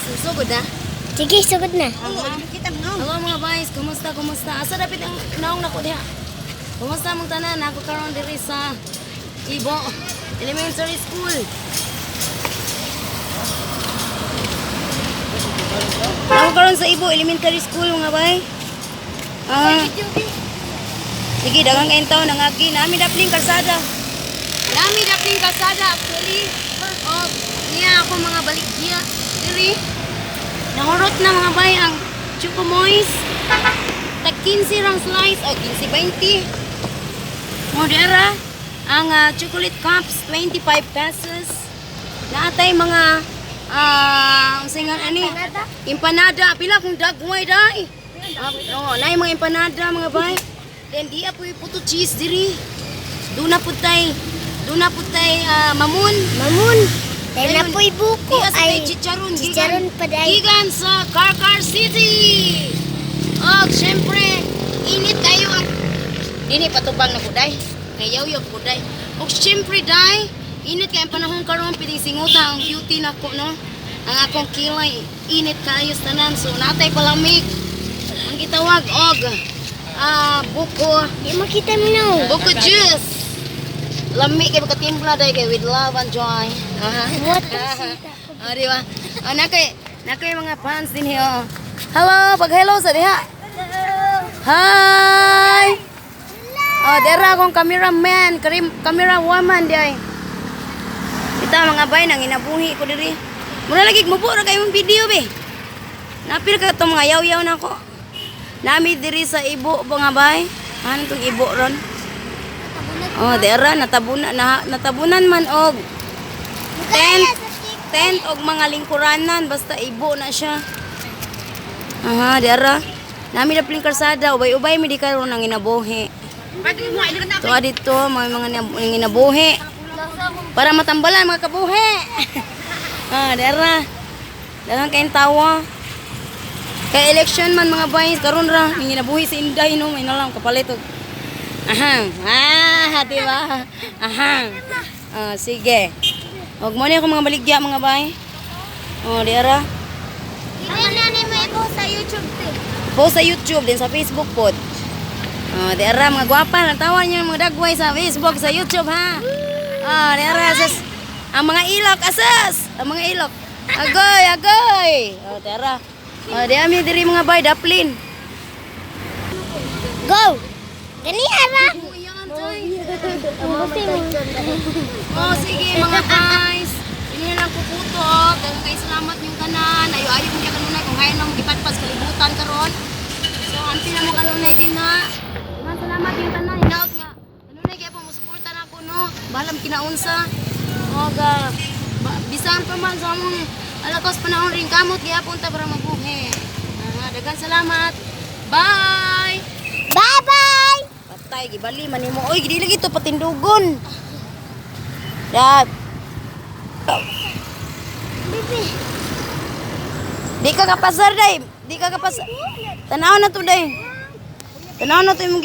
Sugod na. Sige, sugod na. Hello, mga guys, kumusta, kumusta? Asa dapit ang naong nako diha? Kumusta mong tanan? Ako karon diri sa Ibo Elementary School. Ako karon sa Ibo Elementary School, mga bay. Ah. Sige, daghang kayong taon nangagi. Nami dapling kalsada. Nami dapling kalsada actually. Oh, niya ako mga baligya diri. Nahurot na, mga bay, ang Chocomois. Tag 15 rang slice o 15.20. Mo dira ang chocolate cups, 25 pesos. Naatay mga unsay nga ani? Empanada. Pila kung dagway dai. Oh, naay mga empanada, mga bay. Then di apoy puto cheese diri. Duna pud tay mamun. Mamun. Dahil Ayun. na po'y buko. Di asa Ay, tay chicharon. Chicharon pa dahil. Gigan sa Carcar City. Og syempre, init kayo ang dini patubang na kuday. Ngayaw-yaw kuday. Og syempre day, init kay ang panahon karon, piling singuta ang cutie nako, no. Ang akong kilay init kayo sa tanan, so natay palamig. Ang gitawag og buko. Di makita mo na. Buko juice. Lami kay makatimpla day kay with love and joy. Aha. What? Ah, di ba? Ah, nakay mga fans din here. Oh. Hello, pag-hello sa diha. Hi! Oh, dera akong cameraman, camera woman di ay. Kita, mga bay, nang inabuhi ko diri. Muna lagi mubo ra kay mong video be. Napil ka itong mga yaw-yaw na ko. Nami diri sa Ibo, mga bay. Ano tong Ibo ron? Oh, dera natabunan na, natabunan man og tent tent og mga lingkuranan, basta ibo na siya. Aha, dera. Nami na piling kalsada, ubay-ubay mi di karon ang inabuhi. Tuwa dito mga inabuhi. Para matambalan mga kabuhi. Ah, dera. Daghang kayong tawa. Kay election man, mga bay, karon ra ning ginabuhi si Inday, no, may nalang kapalit og Aha. Ah, di ba? Aha. Ah, sige. Og mo ni ako mga baligya, mga bay. Oh, di ara. Hindi na ni mo i-post sa YouTube te. Post sa YouTube din sa Facebook pod. Oh, di ara mga gwapa, natawa niyo mga dagway sa Facebook, sa YouTube, ha. Oh, di ara sus. Ang mga ilok asas, ang mga ilok. Agoy, agoy. Oh, di ara. Oh, di ami diri, mga bay, daplin. Go! Gani ara. Oh, sige, mga guys. Ini na lang kukuto. Oh. Daghang kay salamat yung tanan. Ayo-ayo mo niya kanunay kung kaya na mo gipatpas kalibutan karon. So, anti na mo kanunay din na. Daghang salamat yung tanan. Hinaut nga. Kanunay kaya po mo suporta na ako, no. Balam kinaunsa. Og bisan pa man sa among alakos panahon rin kamot gihapon ta para mabuhi. Ah, daghang salamat. Bye. Bye-bye! Patay gibali man nimo. Oy, dili lagi to patindugon. Ya. Bibi. Di ka kapasar day. Di ka kapasar. Tanaw na to day. Tanaw na to imong